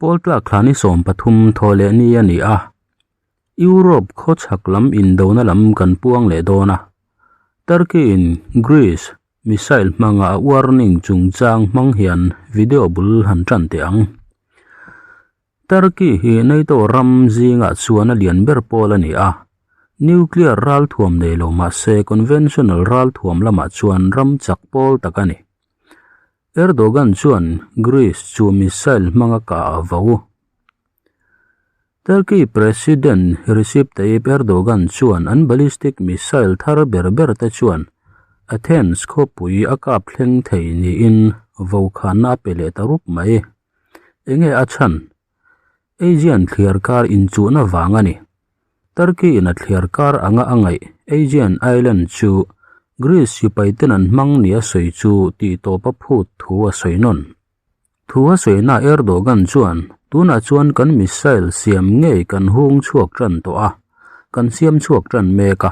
Pawltlak thla ni 13 thawh leh ni a ni a, Europe khawchhak lam indona lam kan puang leh dawn a. Turkey in Greece missile hmanga a warning chungchang hmang hian video bul han tan teh ang. Turkey hi NATO ram zingah chuan a lian ber pawl a ni a, nuclear ralthuam nei lo mah se conventional ralthuam lamah chuan ram chak pawl tak a ni. Erdogan chuan Greece chu missile hmanga kah a vo. Turkey President Recep Tayyip Erdogan chuan an ballistic missile thar ber ber te chuan Athens khawpui a kap thleng thei niin vokhanna a pe leh ta rup mai. Enge a chhan? Aegean thliar kar inchuhna vang a ni. Turkey in a thliar kar anga a ngaih Aegean Island chu Greece sipai ten an hmang nia sawi chu tih tawp a phut thu a sawi nawn. Thu a sawina Erdogan chuan, Tunah chuan kan missile siam ngei kan hung chhuak tan tawh a, kan siam chhuak tan mek a.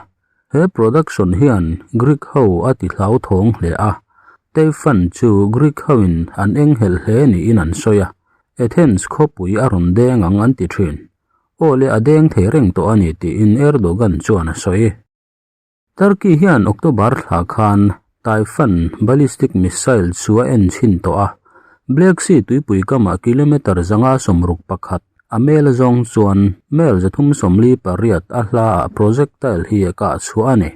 He production hian Greek ho a ti hlauthawng hle a, Typhoon chu Greek hoin an enghelh hle niin an sawi a, Athens khawpui a rawn deng ang an ti thin. Aw le a deng thei reng tawh a ni tiin Erdogan chuan a sawi. Turkey hian October thla khan Typhoon ballistic missile chu a en chhin tawh a, Black Sea tuipui kamah kilometre 161 a mel zawng chuan mel 348 a hlaah projectile hi a kah chhuah a ni.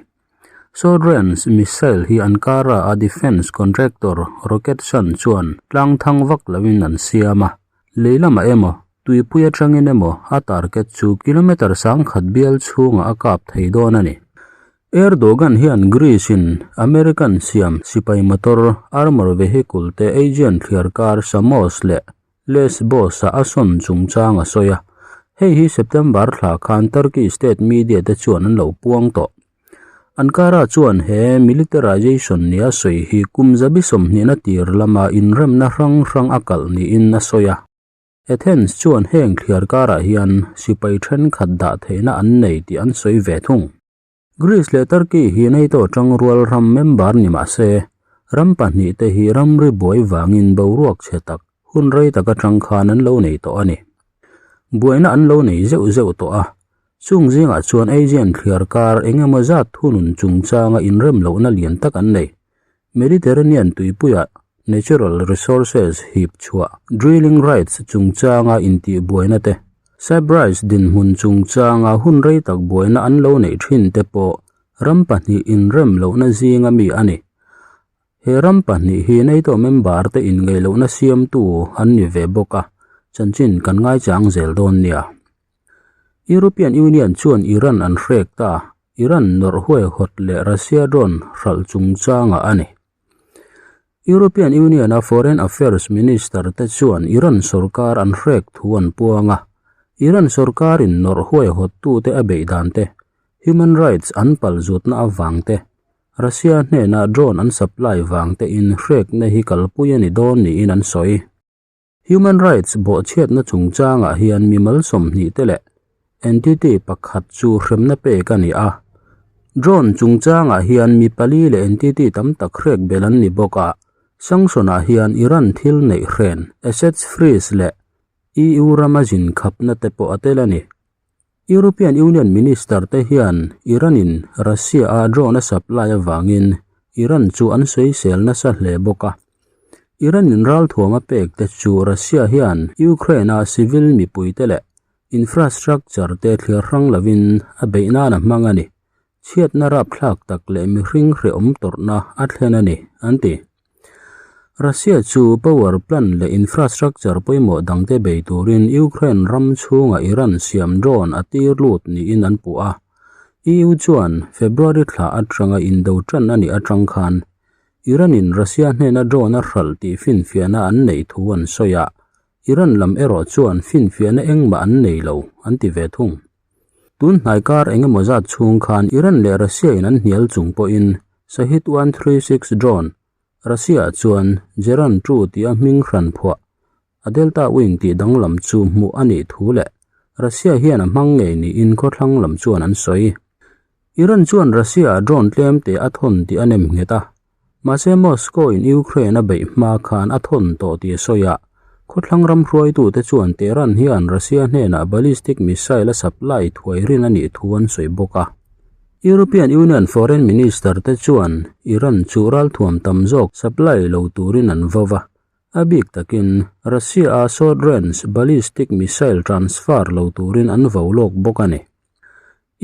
Short range missile hi Ankara a defence contractor Roketsan chuan tlang thang vak loin an siam a, lei lamah emaw, tuipui atangin emaw a target chu kilometre 10,000 bial chhungah a kap thei dawn a ni. Erdogan hian Greece in American siam sipai motor, armour vehicle te Aegean thliarkar Samos leh Lesbos ah a sawn chungchang a sawi a. Hei hi September thla khan Turkey state media te chuan an lo puang tawh. Ankara chuan he militarization nia sawi hi kum zabi 20 na tir lama inremna hrang hrang a kalh niin a sawi a. Athens chuan heng thliar karah hian sipai thenkhat dah theihna an nei tih an sawi ve thung. Greece leh Turkey hi NATO tangrual ram member ni mah se, ram pahnih te hi ramri buai vangin boruak chhe tak hun rei tak atang khan an lo nei tawh a ni. Buaina an lo nei zeuh zeuh tawh a, chung zingah chuan Aegean thliar kar eng emaw zat thunun chungchanga inrem lohna lian tak an nei. Mediterranean tuipuiah natural resources hip chhuah, drilling rights chungchanga intihbuaina te, Cyprus dinhmun chungchanga hun rei tak buaina an lo neih thin te pawh ram pahnih inrem lohna zinga mi a ni. He ram pahnih hi NATO member te inngeih lohna siamtu an ni ve bawk a, chanchin kan ngaichang zel dawn nia. European Union chuan Iran an hrek ta. Iran nawrh huaihawt leh Russia drone hralh chungchangah a ni. European Union-a Foreign Affairs Minister te chuan Iran sorkar an hrek thu an puang a, Iran sorkarin nawrh huaihawttute a beih dan te, human rights an palzutna avang te, Russia hnena drone an supply vang tein hrekna hi kalpui a ni dawn niin an sawi. Human rights bawhchhiatna chungchangah hian mimal 20 te leh entity pakhat chu hremna pek a ni a. Drone chungchangah hian mi pali leh entity tam tak hrek bel an ni bawk a. Sanction-ah hian Iran thil neih hren, assets freeze leh EU rama zin khapna te pawh a tel a ni. European Union minister te hian Iran-in Russia-a drone a supply avangin Iran chu an sawisel nasa hle bawk a. Iran-in ralthuam a pek te chu Russia hian Ukraine-a civil mipuite leh infrastructure te thliar hrang lovin a beih nan a hmang a ni. Chhiatna rapthlak tak leh mihring hrehawm tawrhna a thlen a ni, an ti. Russia chu power plant leh infrastructure pawimawh dangte bei turin Ukraine ram chhunga Iran siam drone a tir lut niin an puh a. EU chuan February thla atanga indo tan a nih atang khan Iran-in Russia hnena drone a hralh tih finfiahna an neih thu an sawi a, Iran lam erawh chuan finfiahna engmah an nei lo, an ti ve thung. Tun hnai kar eng emaw zat chhung khan Iran leh Russia-in an hnial chung pawhin Shahed 136 drone, Russia-ah chuan Geran 2 tih a hming hran phuah, a Delta Wing tih danglam chu hmuh a nih thu leh Russia hian a hmang ngei niin khawthlang lam chuan an sawi. Iran chuan Russia-ah drone tlem te a thawn tih a nem nghet a, mahse Moscow-in Ukraine a beih hma khan a thawn tawh tih a sawi a, Khawthlang ram hruaitute chuan Tehran hian Russia hnenah ballistic missile a supply thuai rin a nih thu an sawi bawk a. European Union Foreign Minister te chuan Iran chu ralthuam tam zawk supply lo turin an vo va, a bik takin Russia-a short-range ballistic missile transfer lo turin an vo lawk bawk a ni.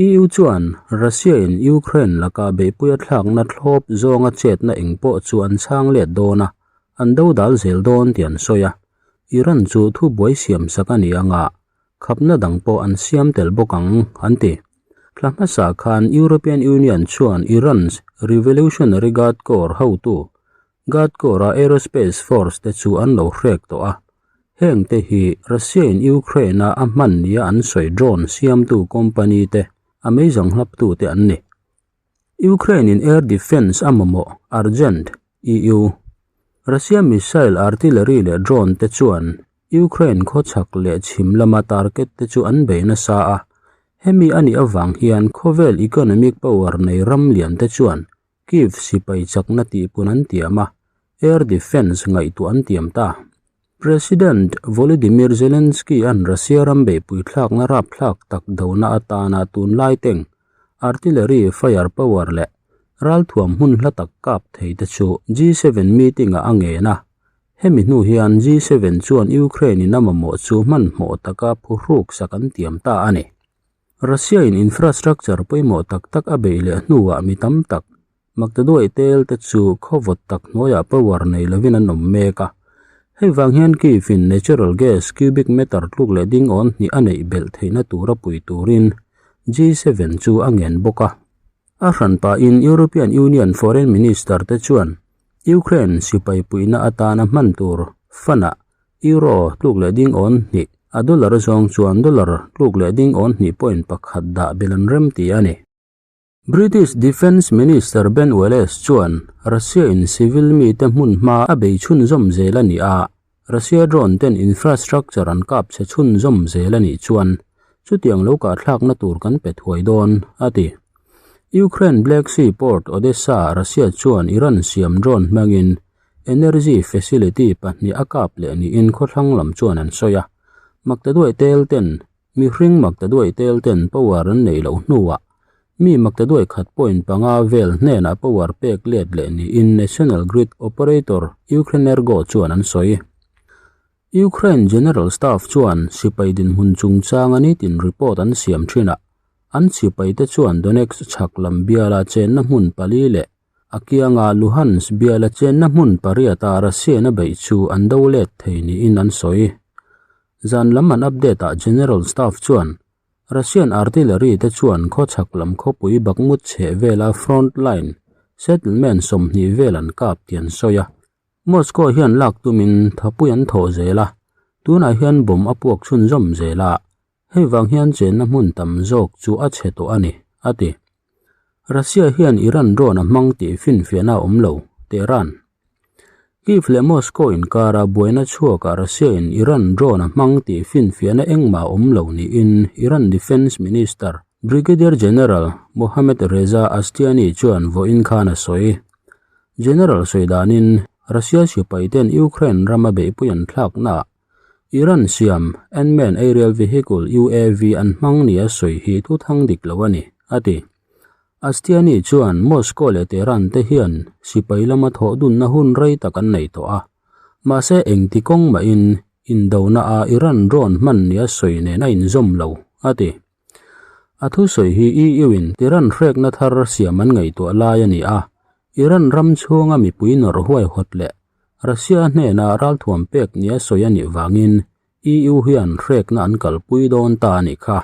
EU chuan Russia-in Ukraine laka beihpui a thlakna thlawp zawnga chetna eng pawh chu an chhang let dawn a, an dodal zel dawn tih an sawi a. Iran chu thubuai siamsak a ni anga khapna dang pawh an siam tel bawk ang, an ti. Thla hmasa khan European Union chuan Iran's Revolutionary Guard Corps hotu Guard Corps-a Aerospace Force te chu an lo hrek tawh a, heng te hi Russia-in Ukraine-a a hman nia an sawi drone siamtu company te a meizang hlaptu te an ni. Ukraine-in air defence a mamawh, urgent, EU. Russia missile, artillery leh drone te chuan Ukraine khawchhak leh chhim lama target te chu an bei nasa a, hemi a nih avang hian khawvel economic power nei ram lian te chuan Kyiv sipai chakna tihpun an tiam a, air defence ngaihtuah an tiam ta. President Volodymyr Zelensky-a'n Russia ram beihpui thlakna rapthlak tak dona atana tunlai teng artillery fire power leh ralthuam hmun hla tak kap thei te chu G7 meeting-ah a ngen a. Hemi hnu hian G7 chuan Ukraine-in a mamawh chu hmanhmawh taka phuhruk sak an tiam ta a ni. Russia-in infrastructure pawimawh tak tak a beih leh hnuah mi tam tak, Maktaduai tel te chu khawvawt tak hnuaiah power nei lovin an awm mek a. Hei vang hian Kyiv-in natural gas cubic meter tluk leh ding awn hnih a neih belh theihna tura pui turin G7 chu a ngen bawk a. A hran pahin European Union foreign minister te chuan Ukraine sipai puihna atana hman tur fund-ah Euro tluk leh ding awn hnih, a dollar zawng chuan dollar tluk leh ding awn hnih point pakhat dah belh an rem ti a ni. British Defence Minister Ben Wallace chuan Russia-in civil mite hmun hma a bei chhunzawm zel a ni a, Russia drone ten infrastructure an kap chhe chhunzawm zel a nih chuan chutiang lo kahthlakna tur kan pe thuai dawn, a ti. Ukraine Black Sea port Odessa Russia chuan Iran siam drone hmangin Energy facility pahnih a kap leh niin khawthlang lam chuan an sawi a, Maktaduai tel ten mihring Maktaduai tel ten power an neih loh hnuah mi Maktaduai khat point panga vel hnenah power pek let leh niin National Grid Operator Ukrenergo chuan an sawi. Ukraine General Staff chuan sipai dinhmun chungchanga nitin report an siam thinah an sipaite chuan Donetsk chhak lam biala chenna hmun pali leh A kianga Luhansk biala chenna hmun pariata Russian a beih chu an do let thei niin an sawi. Zan lam an update ah General Staff chuan Russian artillery te chuan khawchhak lam khawpui Bakhmut chheh vela front line settlement 20 vel an kap tih an sawi a. Moscow hian lak tumin thapui an thawh zel a, tunah hian bomb a puak chhunzawm zel a, Hei vang hian chenna hmun tam zawk chu a chhe tawh a ni, a ti. Russia hian Iran drone a hmang tih finfiahna a awm lo, Tehran. Kyiv leh Moscow inkara buaina chhuakah Russia-in Iran drone a hmang tih finfiahna engmah a awm lo niin Iran Defence Minister Brigadier General Mohammad Reza Ashtiani chuan vawiin khan a sawi. General sawi danin Russia sipaiten Ukraine rama beihpui an thlaknaah Iran siam Unmanned Aerial Vehicle, UAV, an hmang nia sawi hi thu thang dik lo a ni, a ti. Ashtiani chuan Moscow leh Tehran te hian sipai lama thawh dunna hun rei tak an nei tawh a, mahse engti kawng mahin indona ah Iran drone hman nia sawi nen a inzawm lo, a ti. A thusawi hi EU-in Iran hrekna thar siam an ngaihtuah lai a ni a, Iran ram chhunga mipui nawrh huaihawt leh Russia hnena ralthuam pek nia sawi a nih vangin EU hian hrekna an kalpui dawn ta a nih kha.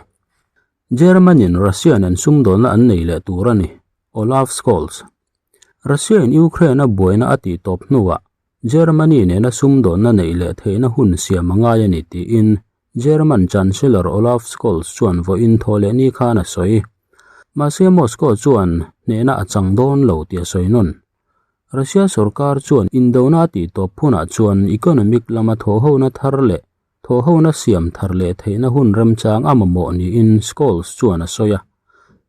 German-in Russia nen sumdawnna an nei leh tur a ni, Olaf Scholz. Russia-in Ukraine-a buaina a tihtawp hnuah Germany nena sumdawnna neih leh theihna hun siam a ngai a ni tiin German Chancellor Olaf Scholz chuan vawiin thaw leh ni khan a sawi. Mahse Moscow chuan hnehna a chang dawn lo tih a sawi nawn. Russia sorkar chuan indona a tihtawp hunah chuan economic lama thawhhona thar leh thawhhona siam thar leh theihna hun remchang a mamawh niin Scholz chuan a sawi a.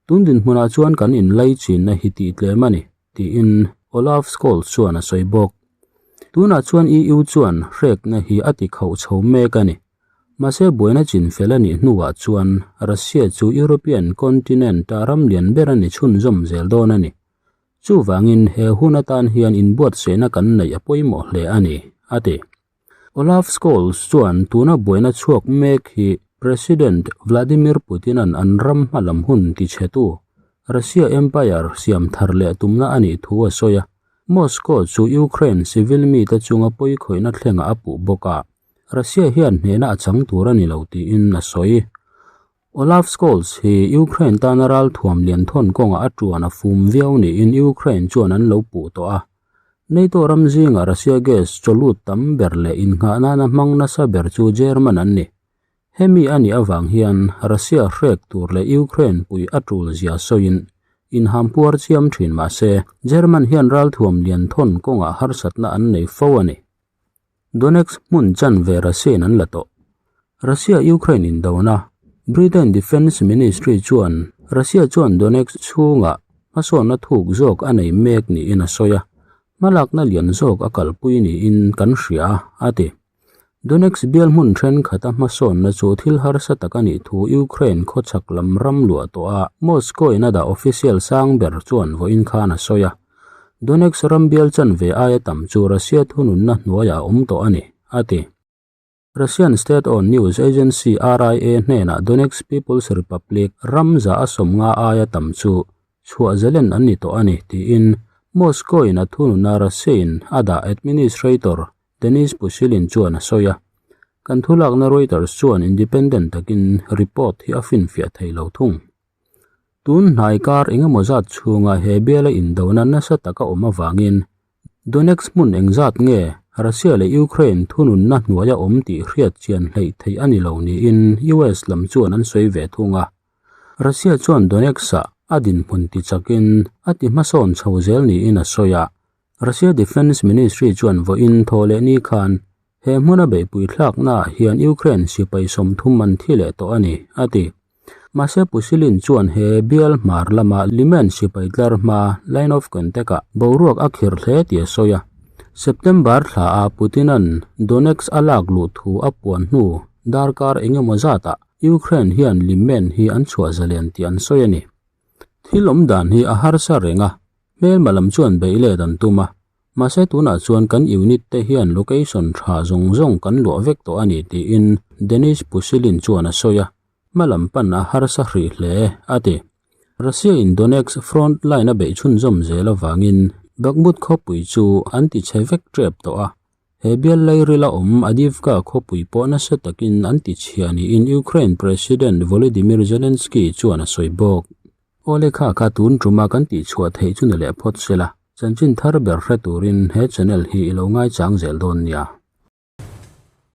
Tun dinhmunah chuan kan inlaichinna hi tihtlem a ni, tiin Olaf Scholz chuan a sawi bawk. Tunah chuan EU chuan hrekna hi a ti khauh chho mek a ni. Mahse buaina chinfel a nih hnuah chuan Russia chu European continent-a ram lian ber a ni chhunzawm zel dawn a ni. Chuvangin he hun atan hian inbuatsaihna kan neih a pawimawh hle a ni, a ti. Olaf Scholz chuan tuna buaina chhuak mek hi President Vladimir Putin-a'n an ram hmalam hun tichhetu Russia Empire siam thar leh tumna a nih thu a sawi a. Moscow chu Ukraine civil mite chunga pawikhawihna thlengah a puh bawk a, Russia hian hnehna a chang tur a ni lo tiin a sawi. Olaf Scholz hi Ukraine tana ralthuam lian thawn kawngah a tuan a fum viau niin Ukraine chuan an lo puh tawh a. NATO ram zingah Russia gas chawlut tam ber leh innghah nana hmang nasa ber chu German an ni. Hemi a nih avang hian Russia hrek tur leh Ukraine pui a tul zia sawiin inhampuar chiam thin mah se German hian ralthuam lian thawn kawngah harsatna an nei fo a ni. Donetsk hmun chanve Russian an la tawh. Russia-Ukraine indona, Britain Defence Ministry chuan Russia chuan Donetsk chhungah hmasawnna thuk zawk a nei mek niin a sawi a, hmalakna lian zawk a kalpui niin kan hria a, a ti. Donetsk bial hmun thenkhat a hmasawnna chu thil harsa tak a nih thu Ukraine khawchhak lam ram luah tawha Moscow-in a dah official sang ber chuan vawiin khan a sawi a. Donetsk ram bial chanve aia tam chu Russia thununna hnuaiah a awm tawh a ni, a ti. Russian state-owned news agency RIA hnenah Donetsk People's Republic ram za a 50 aia tam chu chhuah zelen an ni tawh a ni, tiin Moscow-in a thununa Russia-in a dah administrator Denis Pushilin chuan a sawi a. Kan thulakna Reuters chuan independent takin report hi a finfiah thei lo thung. Tun hnai kar engemaw zat chhunga he biala indona nasa taka awm avangin Donetsk hmun engzat nge Russia leh Ukraine thununna hnuaia awm tih hriat chian hleih theih a ni lo niin US lam chuan an sawi ve thung a. Russia chuan Donetsk-ah a dinhmun tichakin a ti hmasawn chho zel niin a sawi a. Russia Defence Ministry chuan vawiin thaw leh ni khan he hmuna beihpui thlaknaah hian Ukraine sipai 30 an thi leh tawh a ni, a ti. Mahse Pushilin chuan he bial hmar lama Liman sipai tlar hma line of contact-ah boruak a khirh hle tih a sawi a. September thlaah Putin-a'n Donetsk a lak luh thu a puan hnu darkar engemaw zatah Ukraine hian Liman hi an chhuah zalen tih an sawi a ni. Thil awm dan hi a harsa reng a, hmelma lam chuan beih let an tum a. Mahse tunah chuan kan unit te hian location tha zawng zawng kan luah vek tawh a ni tiin Denis Pushilin chuan a sawi a, hma lam pan a harsa hrih hle a ti. Russia in Donetsk front line a beih chhunzawm zel avangin Bakhmut khawpui chu an ti chhe vek tep tawh a, he bial lairila awm Avdiivka khawpui pawh nasa takin an ti chhia niin Ukraine President Volodymyr Zelensky chuan a sawi bawk. Awle kha kha tun tuma kan tihchhuah theih chu ni leh phawt se la, chanchin thar ber hre turin he channel hi i lo ngaichang zel dawn nia.